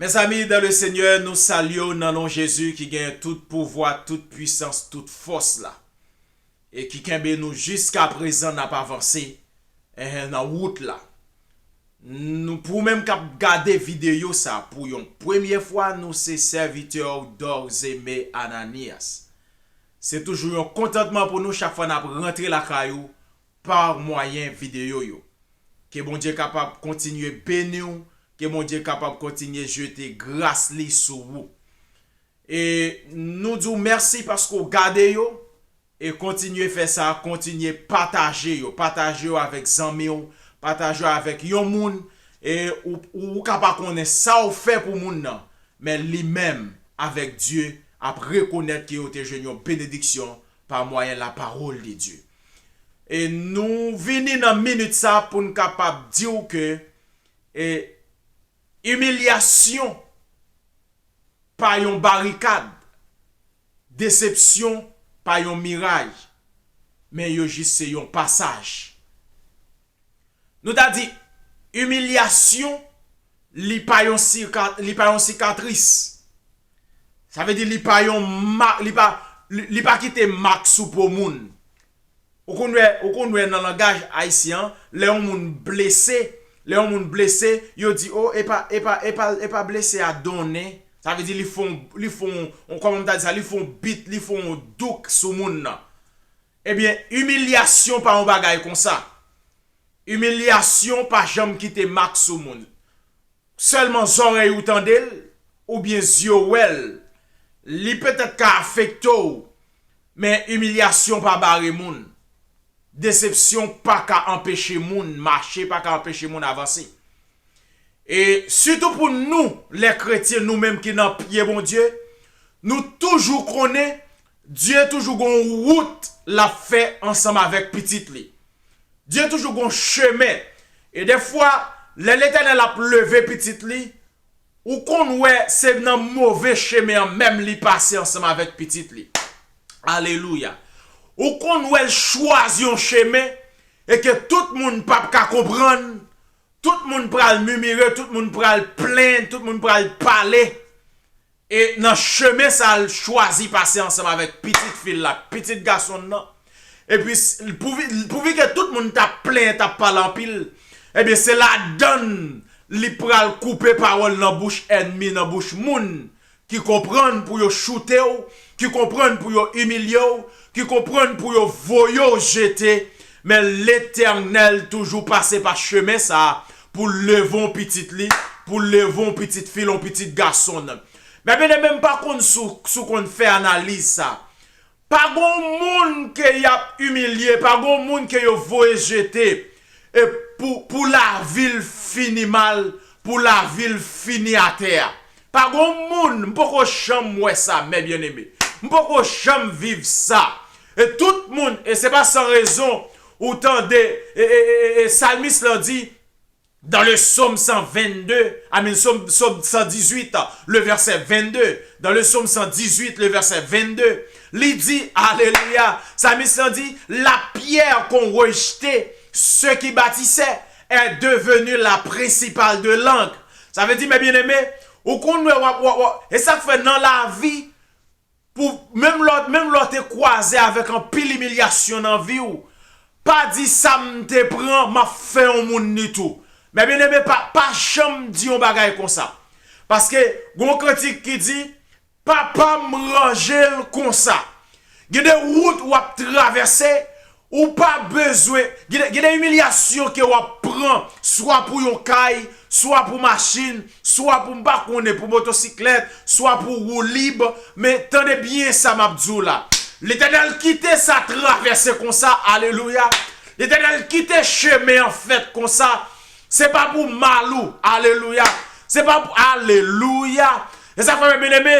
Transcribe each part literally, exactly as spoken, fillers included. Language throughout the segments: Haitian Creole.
Mezanmi, dans le Seigneur, nou salye w nan non Jezi ki gen tout pouvwa, tout pwisans, tout fòs la. E ki kenbe nou jiska prezan n ap avanse, eh, nan wout la. Nou, pou ou menm k ap gade videyo sa pou yon premye fwa, nou se sèvitè w Dorzeme Ananias. Se toujou yon kontantman pou nou chak fwa n ap rantre lakay ou pa mwayen videyo yo. Ke Bondye kapab kontinye beni w, ke Bondye kapab kontinye jete gras li sou ou. E nou di w mèsi paske w gade yo, e kontinye fè sa, kontinye pataje yo, pataje yo avèk zanmi w, pataje yo avèk yon moun, e ou, ou, ou ka pa konnen sa w fè pou moun nan, men li menm avèk Dye ap rekonèt ke yo te jwenn yon benediksyon pa mwayen la parole de Dieu. E nou vini nan minit sa pou n kapab di w ke, e, imilyasyon pa yon barikad, desepsyon pa yon miray, men yo jis se yon pasaj. Nou ta di, imilyasyon, li pa yon sika-, li pa yon sikatris. Sa vle di li pa yon ma-, li pa, li, li pa kite mak sou po moun. Ou konn wè, ou konn wè nan langaj ayisyen an, lè yon moun blese, lè yon moun blese, yo di, "O, e pa, e pa, e pa, e pa blese a donnen." Sa vle di li fè yon, li fè yon, yon, kòman m ta di sa, li fè yon bit, li fè yon douk sou moun nan. Ebyen, imilyasyon pa yon bagay konsa. Imilyasyon pa janm kite mak sou moun. Sèlman zòrèy ou tande l, oubyen zye w wè l, li petèt ka afekte w, men imilyasyon pa bare moun. Desepsyon pa ka anpeche moun mache, pa ka anpeche moun avanse. E sitou pou nou, lè kretyen, nou menm ki nan pye Bondye, nou toujou konnen Dye toujou gon wout l ap fè ansanm avèk pitit li. Dye toujou gon chemen. E defwa, lè Letènèl ap leve pitit li, ou konn wè se nan move chemen an menm li pase ansanm avèk pitit li. Alelouya. Ou konn wè l chwazi yon chemen e ke tout moun p ap ka konprann, tout moun pral mimire, tout moun pral plenn, tout moun pral pale. E nan chemen sa a, l chwazi pase ansanm avèk pitit fi l la, pitit gason l nan. Epi, s-, pouvi, pouvi ke tout moun t ap plenyen, t ap pale anpil, ebyen, se ladann li pral koupe pawòl nan bouch ènmi, nan bouch moun ki konprann pou yo choute w, ki konprann pou yo imilye w, ki konprann pou yo voye w jete. Men Letènèl toujou pase pa chemen sa a pou leve yon pitit li, pou leve yon pitit fi l, yon pitit gason l. Men byeneme, m pa konn si w, si w konn fè analiz sa. Pa gon moun ke y ap imilye, pa gon moun ke yo voye jete, e pou, pou lavi l fini mal, pou lavi l fini atè a. Pa gon moun, m poko janm wè sa, mè byeneme. M poko janm viv sa. E tout moun, e se pa san rezon, ou tande, e, e, e, e, e salmis lan di, dans le psaume cent vingt-deux, I mean, psaume, psaume cent dix-huit, le verset vingt-deux, dans le psaume cent dix-huit, le verset vingt-deux, li di, alelouya, salmis lan di, la pierre qu'ont rejetée ceux qui bâtissaient est devenue la principale de l'angle. Sa vle di, mè byeneme, ou konn wè, w ap, w ap, w ap, e sa k fè nan lavi, pou, menm lè, menm lè w te kwaze avèk anpil imilyasyon nan vi w, pa di sa m te pran, m ap fè yon moun li tou. Mè byeneme, pa, pa janm di yon bagay konsa. Paske, gon kantik ki di, papa m ranje l konsa. Gen de wout w ap travèse, ou pa bezwen, gen de, gen de imilyasyon ke w ap pran, swa pou yon kay, swa pou machin, swa pou, m pa konnen, pou motosiklèt, swa pou woulib, men tande byen sa m ap di w la. Letènèl kite sa travèse konsa, alelouya. Letènèl kite chemen an fèt konsa, se pa pou mal ou, alelouya. Se pa pou, alelouya. E sa fè, byeneme,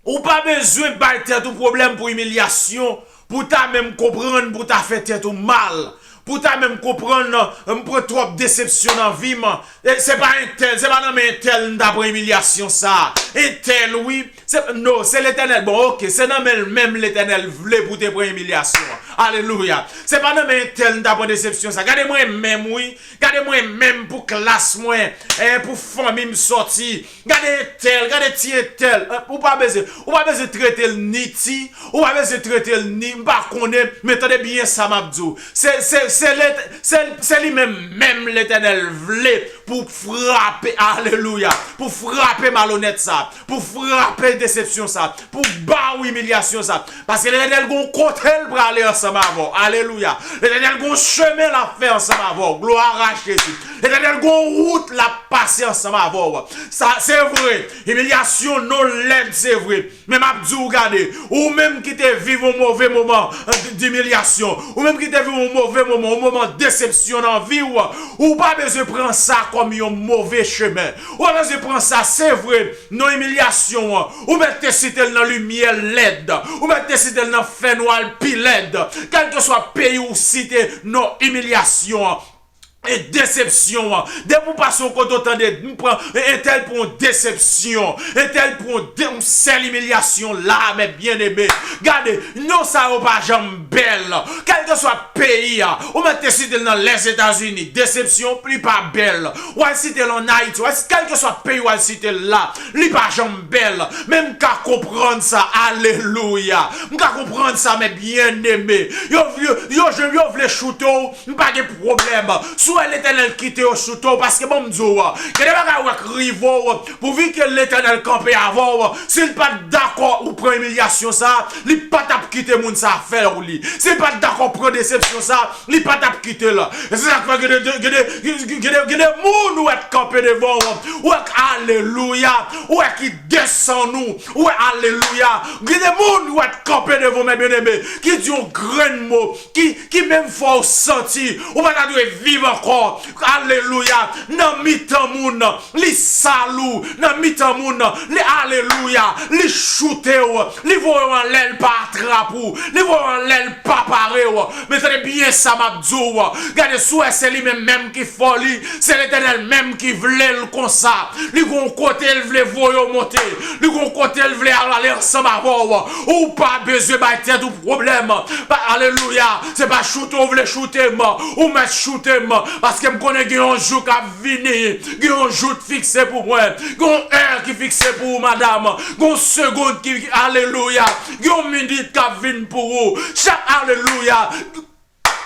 ou pa bezwen bay tèt ou pwoblèm pou imilyasyon, pou ta menm konprann, pou ta fè tèt ou mal, pou ta menm konprann, m pran twòp desepsyon nan vi m. E se pa entèl, se pa nan men entèl m ta pran imilyasyon sa a. entèl, wi. Se, no, se Letènèl. Bon, oke, se nan men l menm Letènèl vle pou te pran imilyasyon an. Alelouya. Se pa nan men entèl m ta pran desepsyon sa. Gade mwen menm, wi. Gade mwen menm pou klas mwen, eh, pou fanmi m sòti. Gade entèl, gade ti entèl. Eh, ou pa bezwen, ou pa bezwen trete l ni ti, ou pa bezwen trete l ni, m pa konnen, men tande byen sa m ap di w. Se, se, se, Let- se, se li menm, menm Letènèl vle pou frape, alelouya, pou frape malonèt sa, pou frape desepsyon sa, pou ba w imilyasyon sa. Paske Letènèl gon kote l prale ansanm avè w. Alelouya. Letènèl gon chemen l ap fè ansanm avè w. Glwa a Jezi. Letènèl gon wout l ap pase ansanm avè w. Sa, se vre. Imilyasyon non lèd, se vre. Men m ap di w, gade, ou menm ki te viv yon move moman, eh, d- dimilyasyon, ou menm ki te viv yon move moman, yon moman desepsyon nan vi w, ou pa bezwen pran sa kòm yon move chemen. Ou pa bezwen pran sa, se vre, non imilyasyon an. Ou mèt te site l nan limyè lèd. Ou mèt te site l nan fènwa l pi lèd. Kèlkeswa peyi ou site non imilyasyon an, e desepsyon an. Depi w pase yon kote, w tande, m pran entèl pou yon desepsyon, entèl pou yon de- yon sèl imilyasyon la, mè byeneme. Gade, non sa yo pa janm bèl. Kèlkeswa peyi a, ou mèt te site l nan Lèzetazini, desepsyon, li pa bèl. W al site l ann Ayiti, w al si- kèlkeswa peyi w al site l la, li pa janm bèl. Men m ka konprann sa, alelouya. M ka konprann sa, mè byeneme. Yo, yo, yo, yo vle choute w, m pa gen pwoblèm. Si w wè Letènèl kite yo choute w, paske ban m di w, gen de bagay ou wè k rive w, pouvi ke Letènèl kanpe avè w, si l pa t dakò ou pran imilyasyon sa, li pa t ap kite moun sa fè w li. Si l pa t dakò pran desepsyon sa, li pa t ap kite l. E se sa k fè gen de, gen de, gen de, gen de, gen de moun ou wè k kanpe devan w, ou wè k, alelouya, ou wè ki desann ou, ou wè, alelouya. Gen de moun ou wè k kanpe devan w, mè byeneme, ki di yon grenn mo, ki, ki menm fè w santi ou pa ta dwe viv ankò. Alelouya. Nan mitan moun, li sal ou. Nan mitan moun, li, alelouya, li choute w. Li voye w anlè, l pa atrap ou. Li voye w anlè, l pa pare w. Men tande byen sa m ap di w. Gade, si w wè se li menm, menm ki fè w li, se Letènèl menm ki vle l konsa. Li gon kote l vle voye w monte. Li gon kote l vle al ale ansanm avè w. Ou pa bezwen bay tèt ou pwoblèm. Pa, alelouya. Se pa choute w vle choute m. Ou mèt choute m. Paske m konnen gen yon jou k ap vini. Gen yon jou k fikse pou mwen. Gen yon è ki fikse pou ou, madanm. Gen yon segonn ki, alelouya. Gen yon minit k ap vin pou ou. Chak, alelouya.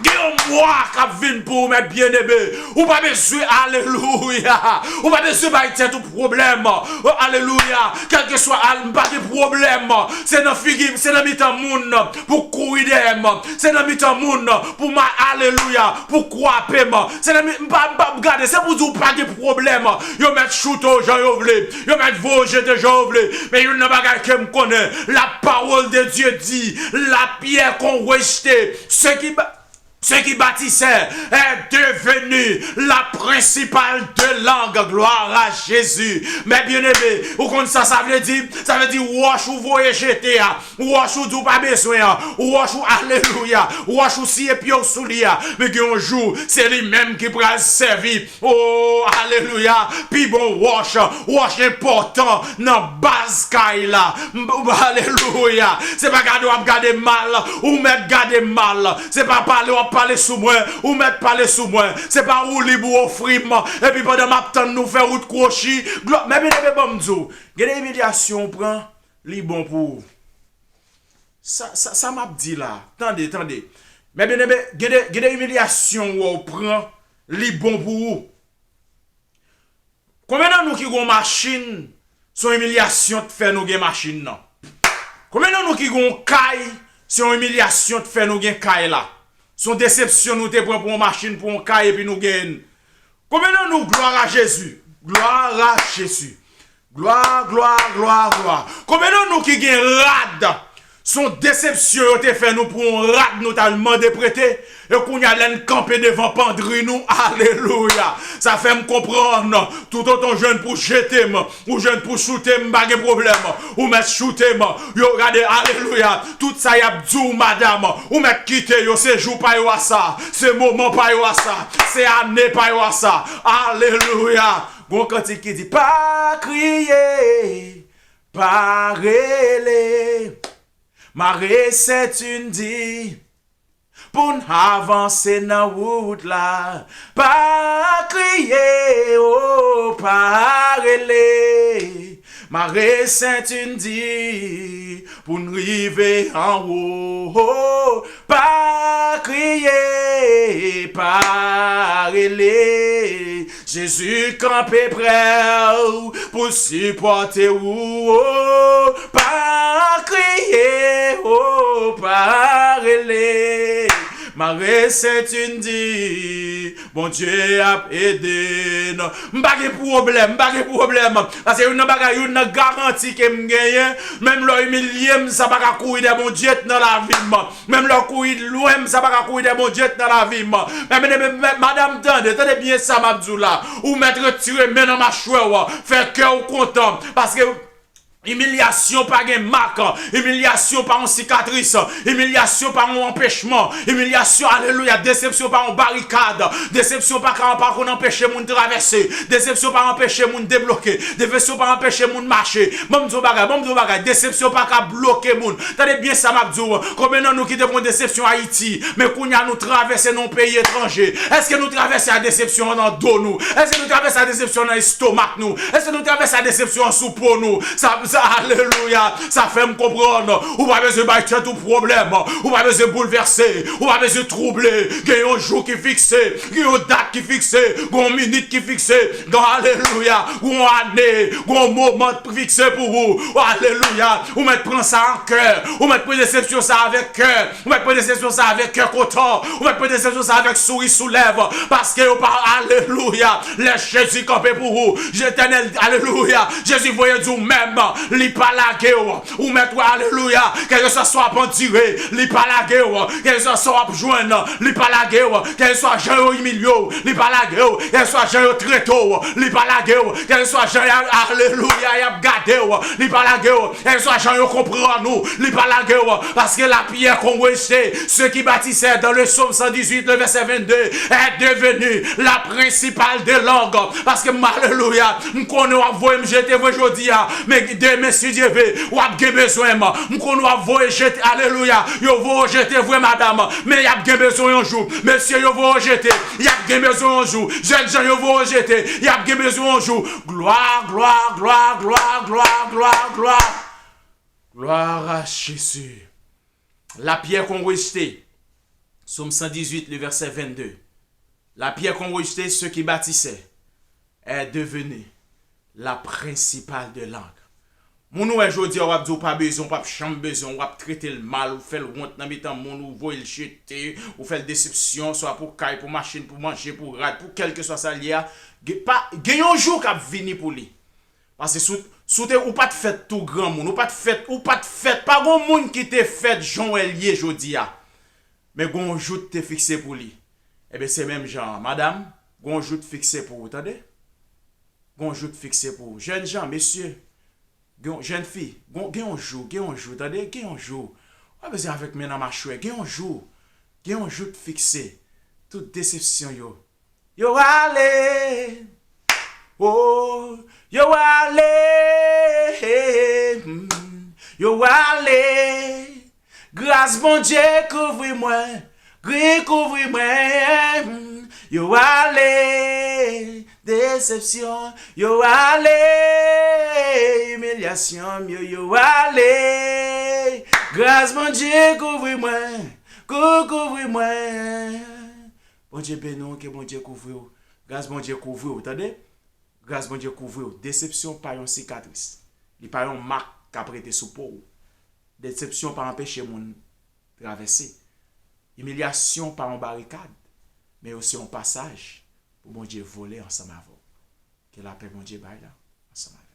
Gen yon mwa k ap vin pou ou, mè byeneme. Ou pa bezwen, alelouya. Ou pa bezwen bay tèt ou pwoblèm. O, alelouya. Kèlkeswa, al- m pa gen pwoblèm. Se nan figi m, se nan mitan moun pou kouri dèyè m. Se nan mitan moun pou ma-, alelouya, pou kwape m. Se nan mi- m pa, m pa gade, se pou di w pa gen pwoblèm. Yo mèt choute w jan yo vle. Yo mèt voye w jete jan yo vle. Men youn nan bagay ke m konnen, la parole de Dieu dit, la pierre qu'on rejetait, ce qui ba- ce qui bâtissait est devenu la principale de l'angle. Gloire à Jésus. Mè byeneme, ou konn sa sa vle di? Sa vle di wòch ou voye jete a, wòch ou di w pa bezwen an, wòch ou, alelouya, wòch ou siye pye w sou li a. Men gen yon jou, se li menm ki pral sèvi. O, alelouya. Pi bon wòch, wòch enpòtan nan baz kay la. M- Alelouya. Se pa gade w ap gade mal, ou mèt gade mal. Se pa pale w ap pale sou mwen, ou mèt pale sou mwen. Se pa woulib ou ofri m, epi pandan m ap tann nou fè wout kwochi. Glwa, mè byeneme, ban m di w, gen de imilyasyon w pran, li bon pou ou. Sa, sa, sa m ap di la, tande, tande. Mè byeneme, gen de, gen de imilyasyon w wè w pran, li bon pou ou. Konbyen nan nou ki gon machin, se yon imilyasyon t fè nou gen machin nan? Konbyen nan nou ki gon kay, se yon imilyasyon t fè nou gen kay la? Se yon desepsyon nou te pran pou yon machin, pou yon kay, epi nou genyen l. Konbyen nan nou, gloire à Jésus, gloire à Jésus, gloire, gloire, gloire, gloire. Konbyen nan nou ki gen rad? Se yon desepsyon yo te fè nou pou yon rad nou t al mande prete. E kounye a, lè n kanpe devan pandri nou, alelouya. Sa fè m konprann, toutotan w jwenn pou jete m, ou jwenn pou choute m, m pa gen pwoblèm. Ou mèt choute m. Yo, gade, alelouya. Tout sa y ap di w, madanm, ou mèt kite yo. Se jou pa yo a sa. Se moman pa yo a sa. Se ane pa yo a sa. Alelouya. Gon kantik ki di, pa kriye. Pa rele, mare senti n di, pou n avanse nan wout la. Pa kriye, o, pa rele, mare senti n di, pou n rive anwo. Pa kriye, pa rele, Jezi kanpe prè w pou sipòte ou. O, pa kriye, o, pa rele, mare senti n di, Bondye ap ede n. M pa gen pwoblèm, m pa gen pwoblèm. Paske youn nan bagay, youn nan garanti ke m genyen, menm lè w imilye m, sa pa ka kouri dèyè Bondye nan lavi m. Menm lè w kouri lwen m, sa pa ka kouri dèyè Bondye nan lavi m. Men, men, men, men, madanm, tande, tande byen sa m ap di w la. Ou mèt retire men nan machwè w, fè kè w kontan. Paske imilyasyon pa gen mak, imilyasyon pa yon sikatris, imilyasyon pa yon anpechman, imilyasyon, alelouya, desepsyon pa yon barikad, desepsyon pa ka, pa konn anpeche moun travèse, desepsyon pa anpeche moun debloke, desepsyon pa anpeche moun mache. Ban m di w bagay, ban m di w bagay, desepsyon pa ka bloke moun. Tande byen sa m ap di w. Konbyen nan nou ki te pran desepsyon Ayiti, men kounye a nou travèse nan yon peyi etranje? Èske nou travèse a desepsyon an nan do nou? Èske nou travèse a desepsyon an nan estomak nou? Èske nou travèse a desepsyon an sou po nou? Sa, sa, alelouya, sa fè m konprann. Ou pa bezwen bay tèt ou pwoblèm. Ou pa bezwen boulvèse. Ou pa bezwen twouble. Gen yon jou ki fikse. Gen yon dat ki fikse. Gen yon minit ki fikse. Gen, alelouya, gen yon ane. Gen yon moman fikse pou ou. Alelouya. Ou mèt pran sa an kè. Ou mèt pran desepsyon sa avèk kè. Ou mèt pran desepsyon sa avèk kè kontan. Ou mèt pran desepsyon sa avèk souri sou lèv. Paske yo pa, alelouya, lè Jezi kanpe pou ou, Letènèl, alelouya, Jezi voye di w menm, li pa lage w. Ou mèt wè, alelouya, kèlkeswa sa w ap andire, li pa lage w. Kèlkeswa sa w ap jwenn, li pa lage w. Kèlkeswa jan yo imilye w, li pa lage w. Kèlkeswa jan yo trete w, li pa lage w. Kèlkeswa jan y a, alelouya, y ap gade w, li pa lage w. Kèlkeswa jan yo konprann ou, li pa lage w. Paske la pierre qu'on rejetait, ceux qui bâtissaient, dans le psaume cent dix-huit, le verset vingt-deux, est devenu la principale des langues. Paske m, alelouya, m konnen w ap voye m jete vre jodi a, men demen, si Dye ve, w ap gen bezwen m. M konnen w ap voye jete, alelouya, yo voye w jete vre, madanm, men y ap gen bezwen yon jou. Mesye, yo voye w jete, y ap gen bezwen yon jou. Jènjan, yo voye w jete, y ap gen bezwen yon jou. Glwa, glwa, glwa, glwa, glwa, glwa, glwa. Gloire à Jésus. La pierre qu'on rejetait. Psaume cent dix-huit, le verset vingt-deux. La pierre qu'on rejetait, ceux qui bâtissaient, est devenue la principale des langues. Moun ou wè jodi a, w ap di w pa bezwen, w p ap janm bezwen, w ap trete l mal, ou fè l wont nan mitan moun, ou voye l jete, ou fè l desepsyon, swa pou kay, pou machin, pou manje, pou rad, pou kèlkeswa sa l ye a, gen, pa, gen yon jou k ap vini pou li. Paske si w, si w te, ou pa t fèt tou granmoun, ou pa t fèt, ou pa t fèt, pa gon moun ki te fèt jan w wè l ye jodi a. Men gon jou t te fikse pou li. Ebyen, se menm jan an, madanm, gon jou t fikse pou ou, tande? Gon jou t fikse pou ou. Jènjan, mesye, gon, jènfi, gon, gen yon jou, gen yon jou, tande? Gen yon jou. Ou pa bezwen avèk men nan machwè, gen yon jou. Gen yon jou t fikse. Tout desepsyon yo, yo ale. Oh, yo ale. Hmm, yo ale. Gras Bondye kouvri mwen, gri kouvri mwen, yo ale, desepsyon, yo ale, imilyasyon m yo, yo ale. Gras Bondye kouvri mwen, kou, kouvri mwen. Bondye beni w, ke Bondye kouvri w. Gras Bondye kouvri w, tande? Gras Bondye kouvri w. Desepsyon pa yon sikatris. Li pa yon mak k ap rete sou po w. Desepsyon pa anpeche moun travèse. Imilyasyon pa yon barikad, men yo se yon pasaj pou Bondye vole ansanm avè w. Ke lapè Bondye bay la ansanm avè w.